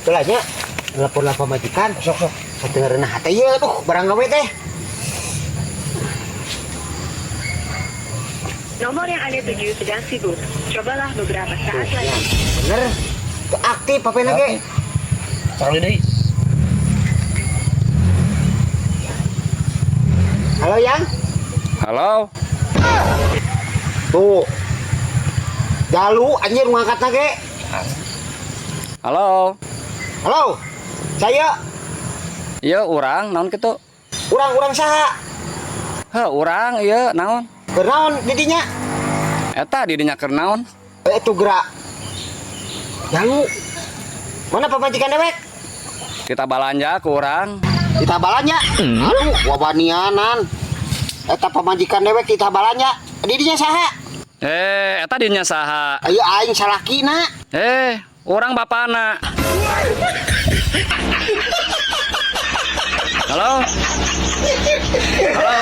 Itulah nya. Telepon lah pamajikan. Sok sok. Satengah renah hate ieu aduh barang gawe teh. Nomor yang Anda tuju sedang sibuk. Cobalah beberapa Tuh, saat ya. lagi. Bener. Teu aktif HP-na ge. Sekali deui. Halo Yang. Halo. Tuh. Jalu anjir ngangkatna ge. Halo. Halo. Saya Iya urang naon kitu? urang-urang saha? Heh, urang iya naon? Keur naon di dinya? Eta di dinya keur naon? Eh itu gerak. Jalu. Mana pamajikan dewek? Kita balanja ku urang. Kita balanja. Aduh, wabanianan. Eta pamajikan dewek kita balanja. Di dinya saha? Eh, eta dinya saha? Ayo aing salakina. Eh, urang bapana. Halo. Halo.